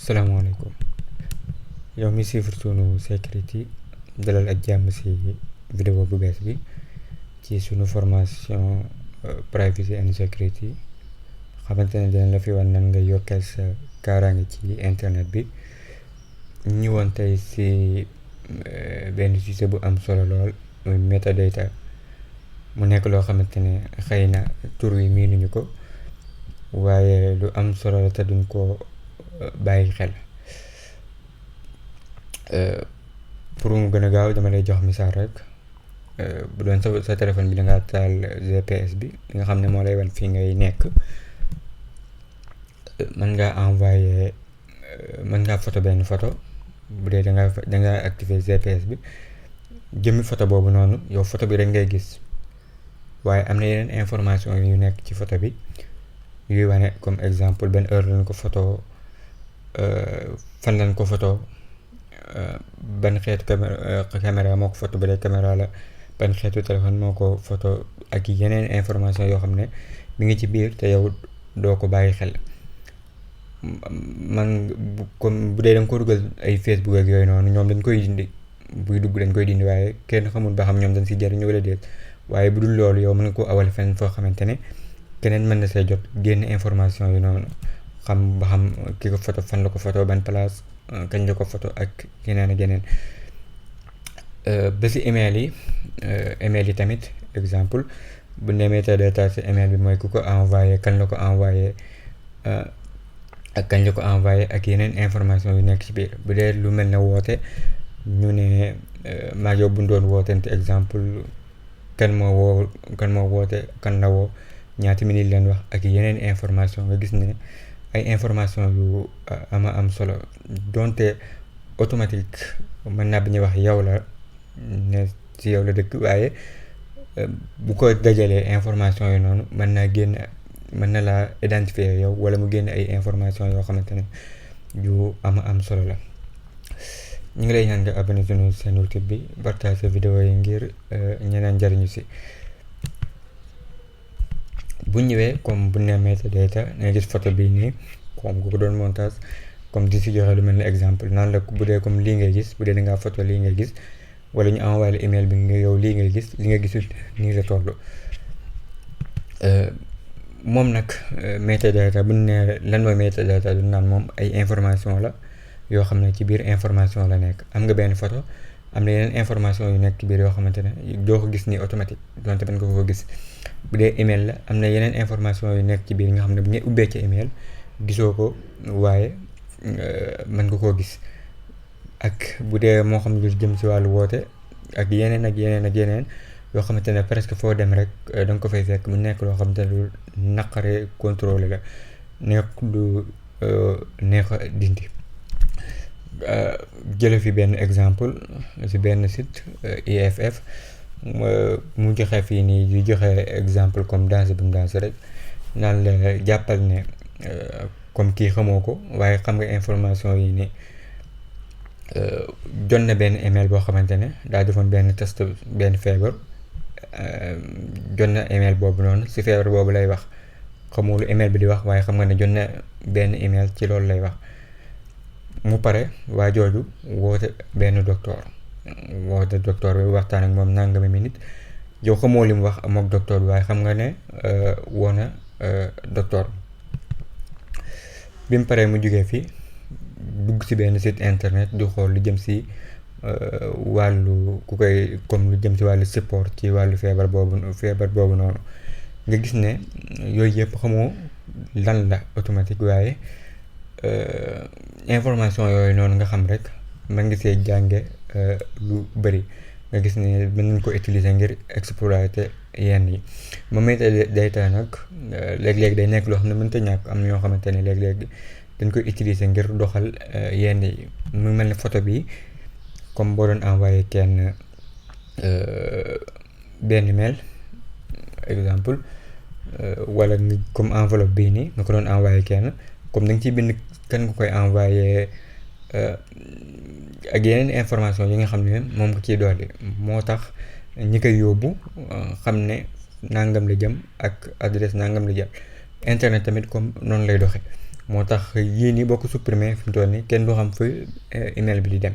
Asalaamaaleykum yow mi suivre sunu Security dalal ak jàmm ci vidéo bu bees bi ci sunu formation privacy and security xamante ne dina la fi wan nan nga yokkal sa kaaraange ci internet bi ñu woon tey ci benn sujet bu am solo lool muy metadata mu nekk loo xamante ne xëy na tur wi miinuñu ko waaye lu am solo la te duñ ko bàyyi xel. Pour mu gën a gaaw dama lay jox misaal rek bu doon sa téléphone bi da ngaa taal GPS bi nga xam ne moo lay wan fii ngay nekk mën ngaa photo benn photo bu dee da ngaa activer GPS bi jëmmi photo boobu noonu yow photo bi rek ngay gis waaye am na yeneen information yu nekk ci photo bi yuy wane comme exemple benn heure lañ ko photo fan lañ ko photo ban xeetu caméra moo ko photo bu dee caméra la ban xeetu téléphone moo ko photo ak yeneen information yoo xam ne mi ngi ci biir te yow doo ko bàyyi xel comme bu dee da nga ko dugal ay Facebook ak yooyu noonu ñoom dañ koy dindi buy dugg dañ koy dindi waaye kenn xamul ba xam ñoom dañ si jariñu wala déet waaye bu dul loolu yow mën nga ko awal fenn foo xamante ne keneen mën na see jot génn information yi noonu xam ba xam ki ko photo fan la ko photo ban place kañ la ko photo ak yeneen ak yeneen ba si email yi tamit exemple bu ne metadata si email bi mooy ku ko envoyé kan la ko envoyé ak kañ la ko envoyé ak yeneen information yu nekk ci biir bu dee lu mel ne woote ñu ne maa yow bu doon wootente exemple kan moo woote kan la woo ñaati minute leen wax ak yeneen information nga gis ne ay information yu am solo donte automatique mën naa bañ a wax yow la ne ci yow la dëkk waaye bu ko dajalee information yi noonu mën na laa identifier yow wala mu génn ay information yoo xamante ne yu am solo la. ñu ngi lay ñaan nga abonné sunu seen YouTube bi partage vidéo yi ngir ñeneen njariñu si. bu ñëwee comme bu nee metadata nga gis photo bii nii comme ku ko doon montage comme di si joxe lu mel ni exemple naan la bu dee comme lii ngay gis bu dee da ngaa photo lii ngay gis wala ñu envoyé la email bi nga yow lii ngay gis li nga gisul nii la toll. moom nag metadata bu ñu nee lan mooy metadata du naan moom ay information la yoo xam ne ci biir information la nekk am nga benn photo am na yeneen information yu nekk ci biir yoo xamante ne doo ko gis ni automatique donte mën nga ko gis. bu dee email la am na yeneen information yu nekk ci biir nga xam ne bu ñu ubbee ci email gisoo ko waaye mën nga koo gis ak bu dee moo xam lu jëm ci wàllu woote ak yeneen yoo xamante ne presque foo dem rek da nga ko fay fekk mu nekk loo xamante ne lu naqaree contrôler la nekk lu neex a dindi. jële fi benn exemple ci benn site IFF mu joxe fii nii di joxe exemple comme danse bi mu danse rek naan la jàppal ne comme kii xamoo ko waaye xam nga information yi ni jot na benn email boo xamante ne daa defoon benn test benn feebar jot na email boobu noonu ci feebar boobu lay wax xamoo lu email bi di wax waaye xam nga ne jot na benn email ci loolu lay wax mu pare waa jooju woote benn docteur bi waxtaan ak moom nangami minute yow xamoo li mu wax mook docteur bi waaye xam nga ne woo na docteur bi mu paree mu jógee fii dugg ci benn site internet di xool lu jëm ci wàllu ku koy comme lu jëm ci wàllu support ci wàllu feebar boobu noonu nga gis ne yooyu yëpp xamoo lan la automatique waaye information yooyu noonu nga xam rek mën nga see jànge lu bëri nga gis ne mën nañ ko utiliser ngir exploiter yenn yi moom metadata nag léeg-léeg day nekk loo xam ne mënta ñàkk am na ñoo xamante ne léeg-léeg dañ koy utiliser ngir doxal yenn yi mu mel ne photo bi comme boo doon envoyé kenn benn mail exemple wala comme enveloppe bii nii nga ko doon envoyé kenn comme da nga ciy bind kan nga koy envoyé ak yeneen information yi nga xam ne moom nga ciy dolli moo tax ñi koy yóbbu xam ne nangam la jëm ak adresse nangam la jëm internet tamit comme noonu lay doxe moo tax yii nii boo ko supprimer fi mu toll nii kenn du xam fa email bi di dem.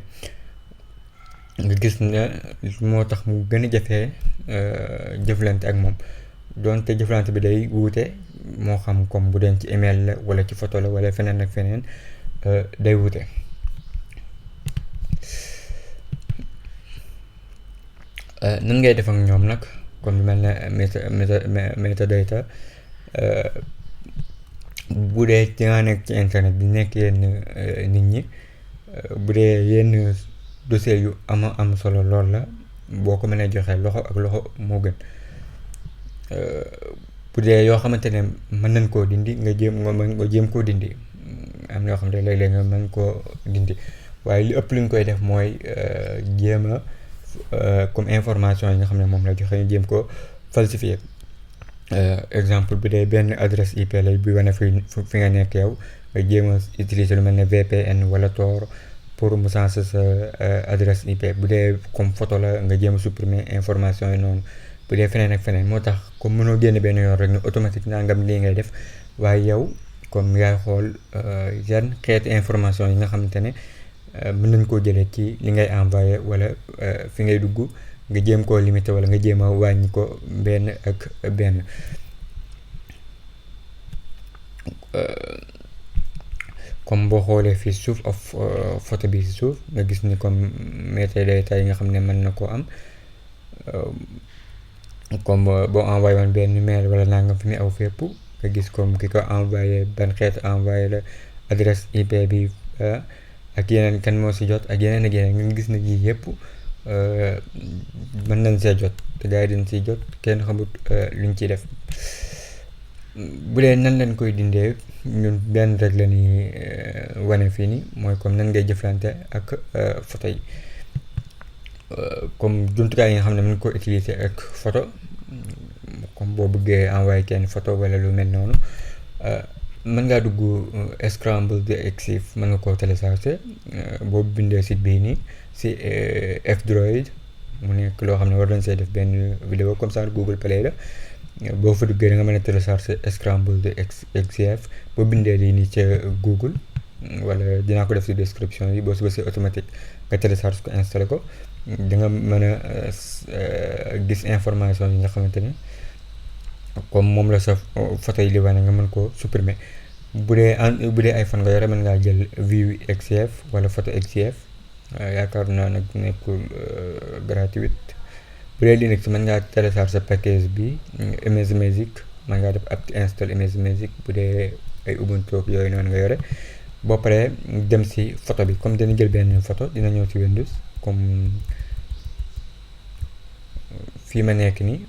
nga gis ne moo tax mu gën a jafee jëflante ak moom donte jëflante bi day wuute moo xam comme bu den ci email la wala ci photo la wala feneen ak feneen day wuute. nan ngay def ak ñoom nag comme lu mel ne metadata bu dee ci nga nekk ci internet bi nekk yenn nit ñi bu dee yenn dossier yu am solo lool la boo ko mënee joxe loxo ak loxo moo gën. bu dee yoo xamante ne mën nañ koo dindi nga jéem koo dindi am na yoo xam ne léeg-léeg nga mën koo dindi waaye li ëpp li nga koy def mooy jéem a comme information yi nga xam ne moom la joxe ñu jéem ko falsifier. exemple bu dee benn adresse IP lay bi wane fi nga nekk yow nga jéem a utiliser lu mel ne VPN wala Tor pour mu sensé sa adresse IP. bu dee comme photo la nga jéem a supprimer information yi noonu. bu dee feneen ak feneen moo tax comme mënoo génn benn yoon rek ne automatique nangam lii ngay def waaye yow comme yaay xool yan xeetu information yi nga xamante ne mën nañ koo jëlee ci li ngay envoyé wala fi ngay dugg nga jéem koo limité wala nga jéem a wàññi ko benn ak benn. comme boo xoolee fii suuf of photo bi si suuf nga gis ni comme metadata yi nga xam ne mën na koo am. comme boo envoyé woon benn mail wala nangam fi muy aw fépp nga gis comme ki ko envoyé ban xeetu envoyé la adresse IP bi ak yeneen kan moo si jot ak yeneen ak yeneen nga gis na yii yëpp mën nañ see jot te gars yi dañ siy jot kenn xamut luñ ciy def. bu dee nan lañ koy dindee ñun benn rek la ñuy wane fii nii mooy comme nan ngay jëflante ak photo yi. comme jumtukaay yi nga xam ne mën ko utiliser ak photo comme boo bëggee envoyé kenn photo wala lu mel noonu mën ngaa dugg Scramble.exe mën nga koo télécharger boo bindee site bii nii si F-Droid mu nekk loo xam ne war nañ see def benn vidéo comme ça Google Play la boo fa duggee da nga mën a télécharger Scramble.exe boo bindee lii nii ca Google wala dinaa ko def si description yi boo si bësee automatique nga télécharge ko installé ko. da nga mën a gis information yi nga xamante ne comme moom la sa photo yi li wane nga mën koo supprimer. bu dee iPhone nga yore mën ngaa jël Vue XCF wala photo XCF yaakaar naa nag nekkul gratuite. bu dee Linux mën ngaa télécharger package bi Image Magic mën ngaa def apt install Image Magic bu dee ay Ubuntu yooyu noonu nga yore. boo paree dem si photo bi comme dina jël benn photo dina ñëw ci Windows. comme fii ma nekk nii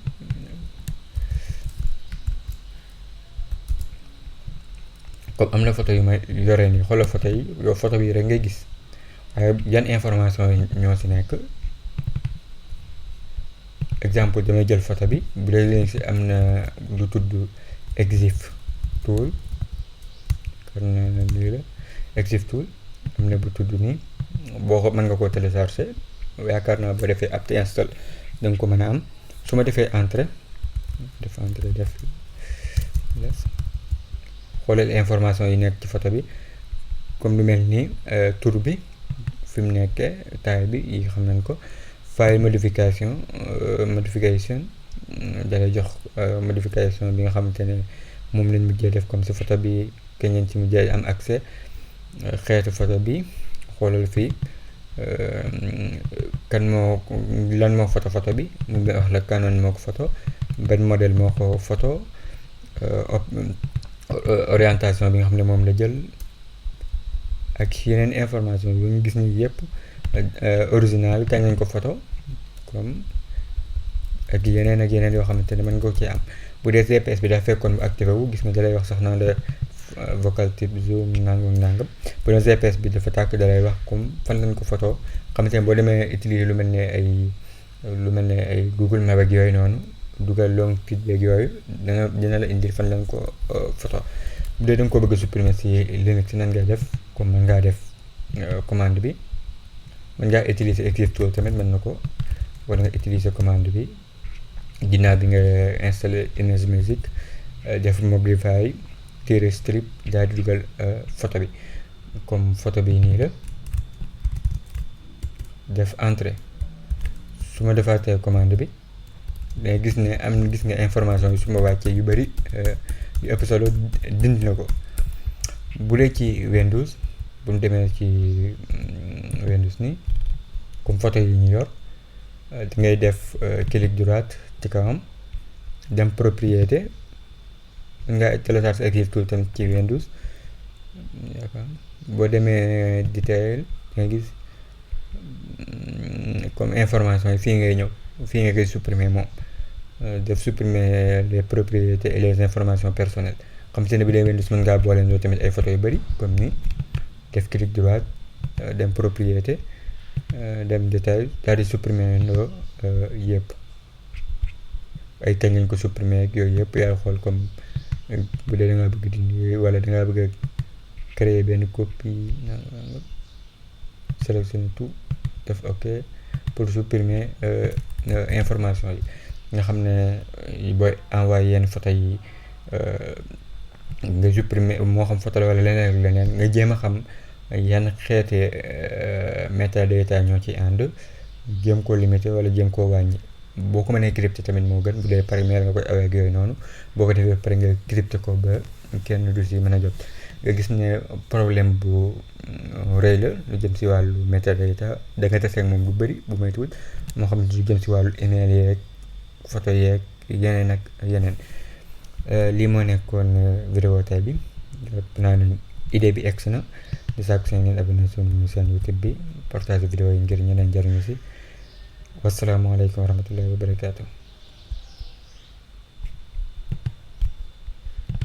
comme am na photo yu ma yore nii xoolal photo yi yow photo bi rek ngay gis waaye yan information yi ñoo si nekk. exemple damay jël photo bi bu dee léegi si am na lu tudd Exif tool kon lii la Exif tool am na bu tudd nii. boo ko mën nga koo télécharger yaakaar naa boo defee apt install da nga ko mën a am su ma defee entrée def xoolal information yi nekk ci photo bi comme lu mel ni tur bi fi mu nekkee taille bi yi xam nañ ko. file modification dalay jox modification bi nga xamante ne moom lañ mujjee def comme si photo bi kañ lañ ci mujjee am accès. xeetu photo bi xoolal fii lan moo photo bi mu ngi wax la Canon moo ko photo ban modèle moo ko photo orientation bi nga xam ne moom la jël ak yeneen information yu ñu gis ni yëpp original kañ lañ ko photo comme ak yeneen yoo xamante ne mën nga ko ci am. bu dee GPS bi daa fekkoon mu activé wu gis nga dalay wax sax naan la vocal type zoom nangam bu dee GPS bi dafa tàkk dalay wax comme fan lañ ko photo xamante ne boo demee utiliser lu mel ne ay Google Maps ak yooyu noonu dugal long feedback yooyu dina la indil fan lañ ko photo. bu dee da nga ko bëgg a supprimer si Linux nan ngay def comme mën ngaa def commande bi mën ngaa utiliser Eclipse tool tamit mën na ko wala nga utiliser commande bi ginnaaw bi nga installé Image Magic def Mobilify tirer strip daal di dugal photo bi comme photo bi nii la def entrée. su ma defaatee commande bi day gis ne gis nga information yi su ma wàccee yu bari yu ëpp solo dindi na ko. bu dee ci Windows bu ñu demee ci Windows nii comme photo yi ñu yor di ngay def clic droit ci kawam dem propriété nga télécharge Eclipse Tool tamit ci Windows boo demee detail nga gis comme information yi fii ngay ñëw fii nga koy supprimer moom def supprimer les propriétés et les informations personnelles xam si ne bi dee Windows mën ngaa boole ñoo tamit ay photo yu bari comme ni def clic droit dem propriété dem détail daal di supprimer ndoo yëpp ay kañ lañ ko supprimer ak yooyu yëpp yaay xool comme bu dee da ngaa bëgg dindi wala da ngaa bëgg a créer benn copie sélectionner tout def ok pour supprimer information yi nga xam ne booy envoyé yenn photo yi nga supprimer moo xam photo la wala leneen ak leneen nga jéem a xam yan xeeti metadata ñoo ci ànd jéem koo limiter wala jéem koo wàññi. boo ko mënee crypter tamit moo gën bu dee par email nga koy awee ak yooyu noonu boo ko defee pare nga crypter ko ba kenn du si mën a jot. nga gis ne problème bu rëy la lu jëm si wàllu metadata da nga tase ak moom lu bëri bu may tuut moo xam lu jëm si wàllu email yeeg photo yeeg yeneen ak yeneen. lii moo nekkoon vidéo tey bi naa ne idée bi egg na di sàkku seen ngeen abonné suñu seen YouTube bi partage vidéo yi ngir ñeneen jariñu si. wasalaamaaleykum wa rahmatullahi wa barakaatu.